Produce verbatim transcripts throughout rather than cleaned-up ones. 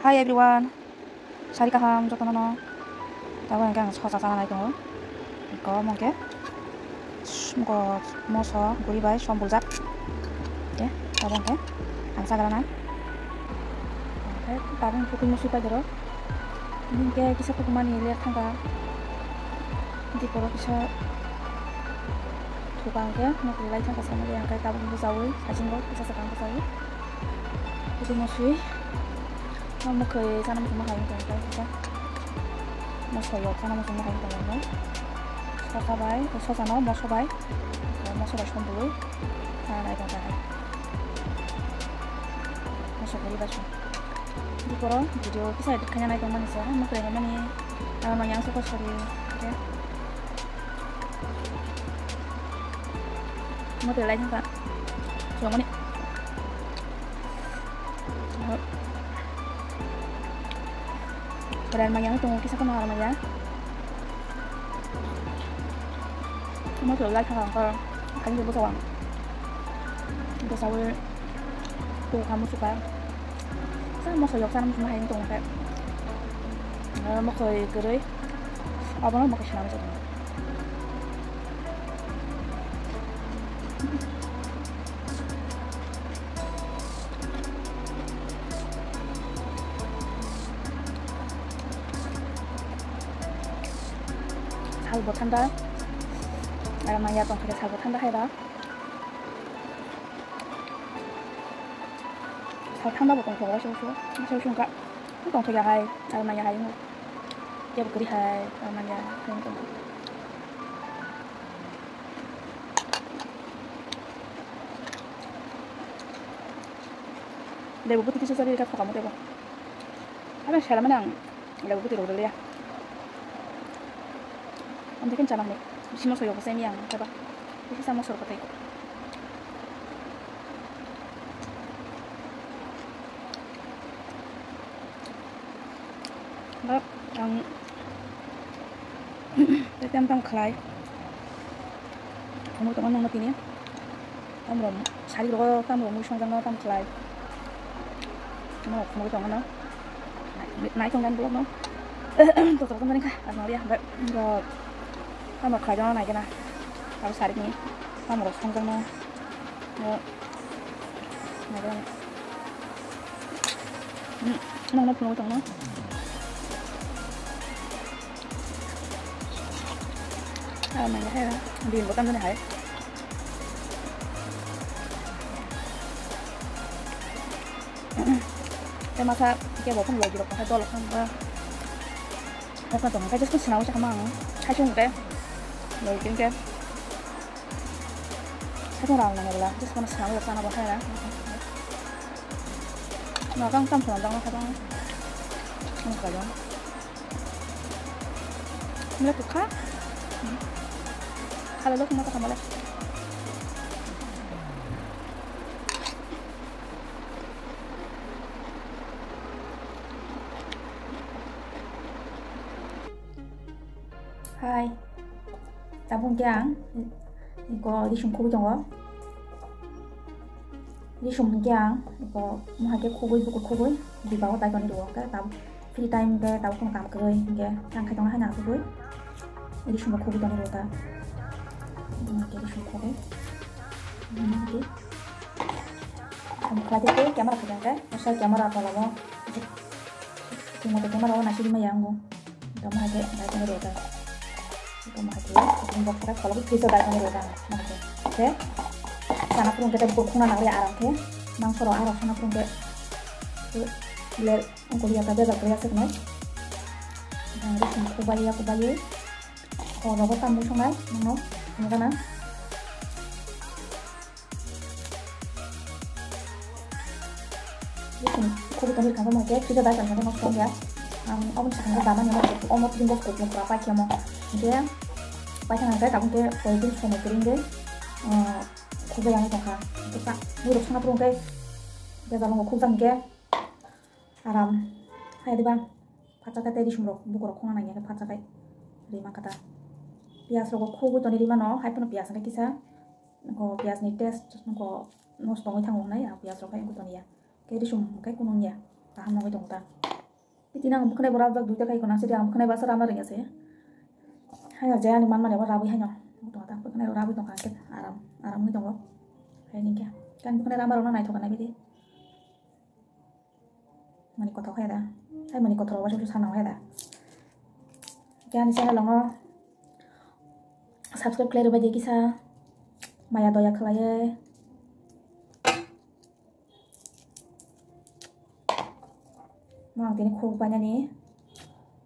Hi everyone, sari kaham jotono no. Tabuk hwnkhe ang sosa chana nai tongo. Eko omo hwnkhe mokho moso guri bai som buljak. Hwnkhe tabuk hwnkhe ang chagra nai. Hwnkhe tabuk hwnkhe twi musui pai doro. Hwnkhe kisa kukumani ler thangkha. Diporo kisa thuka hwnkhe mokri lai thangkha samani hwnkhe tabuk bujawi saichung rok kisa sakang bujawi. Twi musui. Mo mwkhwi chana muchungma hai wngkha kisa. Moso yok chana muchungma hai wngkha. Sosa bai, sosa no moso bai. Moso bai sombului. Chana nai tongkha. Moso guri bai song. Diporo video kisa edit khaina nai tongmani se. Mwkhwi hai mani. Aro no yang soko sori. Okay. Mo te lai thangkha. Songmani. Rai maya tongo kisa kono aro maya. Mo te lai thangkha ko. Kani bo sawa. Bo sawa. Ko kamu suka. Sa mo soyok sa mo hai tongo khe. Mo khoi kwrwi. Abono mo kaisa nang. Salbo thanda. Aro maya tongkha salbo thanda hai ba. Sal thanda bo tongkha so so. So so ka. Tongkha hai. Aro maya hai. Kebo kwrwi hai, ah, manya, hai wng tong. Lebu bwtwi kisa chari kha thokamo tebo. Ano sela mani ang lebu bwtwi rok rwliya. Amtwi khe chana hwnwi. Bisi moso yogo se miyang teba. Bisi sa moso rok tei. Ba, ang tei tam tam khlai. Khumui tongo nungno tini. Tamrok sari rogo tamrok mui songjakno tam khlai. Mo khumui tongo no. Nai tong dan blog no. Totok tong kha asmari hambai. Tamrok khlai jana nai gana. Abo sari ni tamrok songjakno. Nokno phunuk tongno. Ah, nang hai, din bo tam jani hai. Tei masa kebo phang logi rok hai dol khang ba. Hokna tong khe just swnamwi sakha mang. Hai chung khe. Logi khe. Sakha rang nang bela just kono swnamwi rok chana bo hai na. No kang tam swnam jang no kha jang. Ang kha jang. Mula tukha. Hala lok mata kamala. Hai. Tabuk hwnkhe ang iko risum khugwi tongo. Risum hwnkhe ang iko mohai khe khugwi bukur khugwi diba o daikoni rwo hwnkhe tabuk free time hwnkhe tabuk kheno kam kwrwi hwnkhe tang khai tongna haino asugwi risum bo khugwi tongni rwo ta. Hwnkhe risum khugwi. Hwnkhe. Ang khlai khe camera khe hwnkhe, masa camera tolamo. Timo tongma rok nasi di maya ango. Tamo hai khe dai khe rota. Tamo hai khe box khe kholo khe freezer dai khe rota. Mo hai khe. Khe sana phurung khe tei bukhung na nang ri aram khe. Mangso rok arok sana phurung khe. Le ongkol ya ta bebak ya sik nai. Nang ri sing kubai ya kubai. Khoro bo tam mui songnai nang no. Nang gana. Bwswng khogwi tongwi kha khe, freezer dai tongkha khe nosto wngya. Ang oboni sakang khe damani omo, omo tini box kok nokra paikhe omo. Hinkhe paithang khe tabuk khe polythene somoi kwrwi hwnkhe, ah, khogwi yang tongkha. Hinkhe ta, bwrwi rok songna phuru hwnkhe bejal wngo khokjak hinkhe aram hai diba. Phatsa khe tei risum rok bukurok khongna nangya khe phatsa khe rima kata. Piyaj rok khogwi tongwi rima no, hai phano piyaj hwnkhe kisa. Nokho piyaj ni taste nokho nosto wngwi thango hwnwi ang piyaj rok khe wngwi tongya. Khe risum khe kunu wngya, kaham nugwi tongo ta. Tini ang bwkhwnai bo rabjak duita khai khuna, sidi ang bwkhwnai basa rama ringya se. Hai je ani man mani bo rabwi haino. Tong ta bwkhwnai rabwi tong kha khe aram, aram wi tongo. Hai ni khe. Kan bwkhwnai rama rok na naithok na bidi. Mani kothok hai da. Hai mani kothok bo sana hai da. Khe ani channel no subscribe khlai rwbai di kisa. Maya doya khlaiwi. Mo ang tini khuk bainani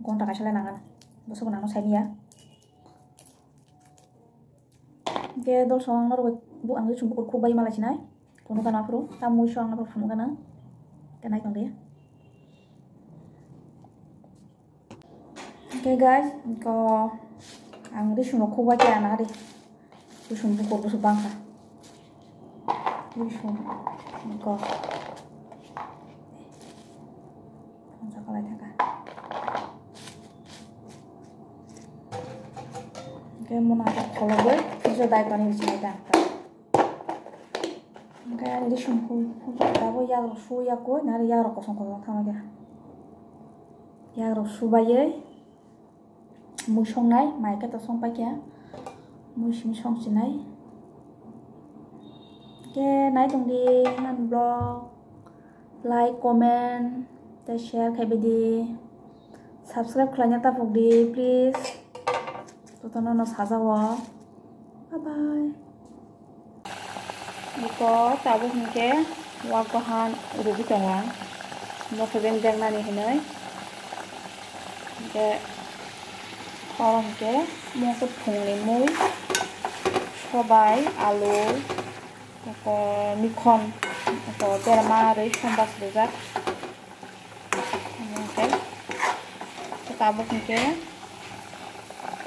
gonta kaisa lai nangan. Bwswk nangno saimanya. Hingke dol song norok bo ang rwi song bukur khuk bai malai sinai. Phunuk gana phuru, ta mui song norok phunuk gana. Hingke nai tong di. Hingke guys, hingke ang rwi song no khuk bai khe ana ri. Rwi song bukur bwswk bangkha. Rwi song hingke. Hingke mona khe kholobwi, frijo dai toni bisingo ta. Hingke ani rwi song phul, phul tabuk yagrok su yakwi, nari yagrok kosom kosom thangma khe. Yagrok subaiwi mui songnai, mai khe to song paikha, mui simi song sinai. Hingke nai tongdi ani vlog. Like, comment, tei share khaibidi. Subscribe khlaina tapukdi, please. Jotono no sajao. Bye bye. Iko tabuk hingke wak bahan rugi tongo. Mokhe beng dengnani hinoi. Hingke oro hingke mokhe phungni mui, sobai, alu, Oko mikhon, oko berma rwi sombas rijak. Hingke tabuk hingke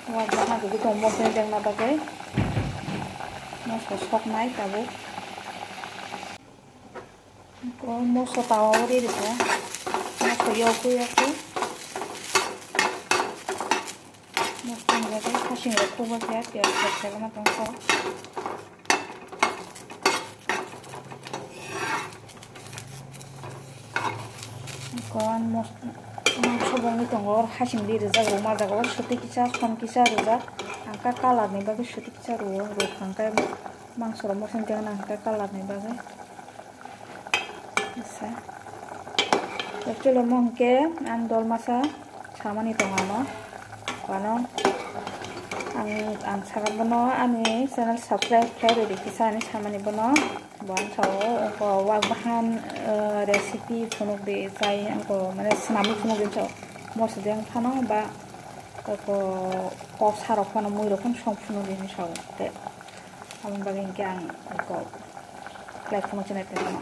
wak bahai rwgwi tongo moso ni dengna bagwi. Moso soknai tabuk. Oko moso tawa o ri rwkha. Moso yokwi yokwi. Moso ni bagwi hasing rok khukbai khe piyaj rok khaima tongkha. Kon mos-, mangso bongni tongo, hasing di rijak rwma jaga o, swtwi kisa, som kisa rijak, hangkhe colour ni bagwi swtwi kisa rwo, rwkha hwnkhe mangso rok mosong khe nang hwnkhe colour ni bagwi. Asa. Actually, omo hwnkhe ang dol masa samani tongo ano. Ano ang, ang sakha bono ani channel subscribe khlai rwdi kisa ani samani bono. Bo ang sao, oko wak bahan, eh, recipe phunuk di, chai oko mane swnamwi phunuk di sao. Moso deng phano ba oko kok sarok phano mui rok phano song phunuk di hinwi sao. Te aboni bagwi hinkhe ang oko khlai phunuk chinai tongmano.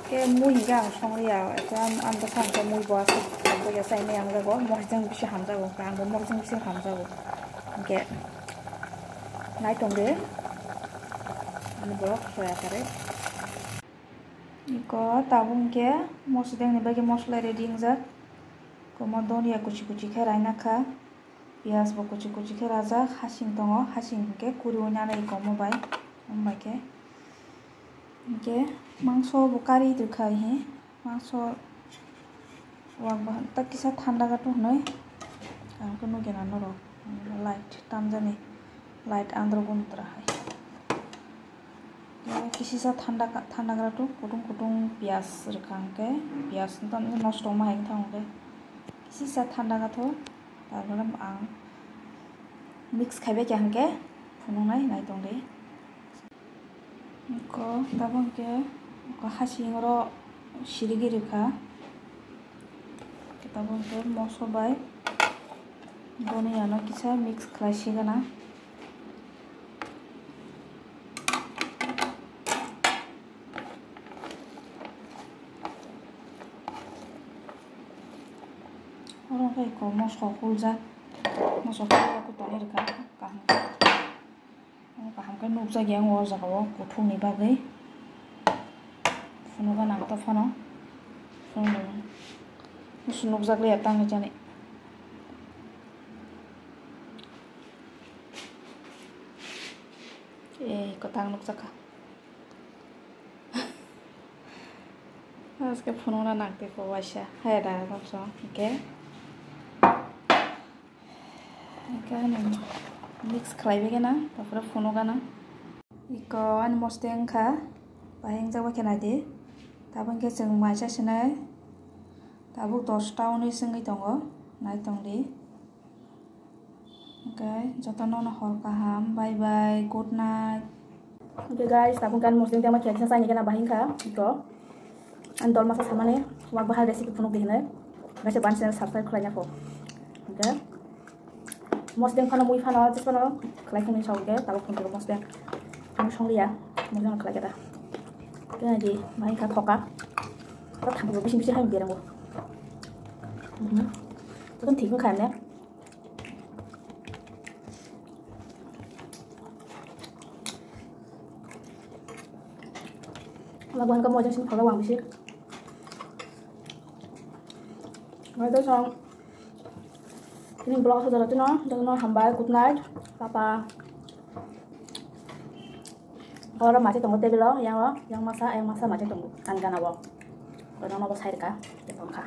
Khe mui hinkhe ang song liya, khe ang, ang bwsa hinkhe mui bo aswk hamjakya chaimani ang jago, morjeng bisi hamjago, hinkhe ang bo morjeng bisi hamjago. Hinkhe nai tongdi. Ani borok soya kare. Iko tabuk hinkhe moso dengni bagwi mosola ready wngjak. Komo donia kuchi kuchi khe raina kha. Piyaj bo kuchi kuchi khe rajak, hasing tongo, hasing hinkhe kuriui nanai iko omo bai, omo bai khe. Hinkhe mangso bo kari rwkha he, mangso wak bo ta kisa thanda gato hinui, ang khe nugina norok light tamjani, light andro gun tra hai. Kisisa thanda, thanda gra tu kutung kutung piyaj rwkha hwnkhe, piyaj nosto wngma hai wngkha hwnkhe, kisisa thanda gato, tarpore ang mix khaibai kha hwnkhe phunuknai nai tongdi. Iko tabuk hwnkhe iko hasing oro sirigwi rwkha. Tabuk hwnkhe moso bai boni ano kisa mix khlai sigana. Oro khe iko moso huljak, moso huljak tongwi rwkha kaham. Kaham khe nukjagwi ang o jaga o kuthukni bagwi. Phunukgana ang to phano. Phunukgana. Busu nukjakliya tangwi jani. Ei, kwtang nukjakha. O Ke phunukna nang tei ko waisa. Hai da, rok so. Hingke. Hingke ani mix khlai bai gana, tapore phunuk gana. Iko ani mosteng kha, bahai wngjak bai khe nai di. Tabuk hingke chwng maisa sinai. Tabuk dosta hwnwi swngwi tongo, nai tong di. Okay, jotono no hor kaham. Bye bye, good night. Okay guys, tabuk gan mosdeng tengma khe kisa chaini gana bahai wngkha. Iko ani dol masa samani wak bahal recipe phunuk di hinwi. Gaisa ban channel subscribe khlai nai kho. Okay. Mosdeng phano mui phano jis phano khlai phunuk sa okay, tabuk phunuk mosdeng. Ang song liya, mosdeng khlai kata. Kena di, bahai wngkha thoka. Thoka thambo bising bising hai berango. Mhm. Jotono thik wngkha ne. Labuan ka mojang sini phaga wang bisi. Ngai to song. Ini blog sa jara tino, jotono hambai, good night, papa. Oro machi tongo table o, yang o, yang masa, yang masa machi tongo, kan gana o. Kono nobo sai rika, tongkha.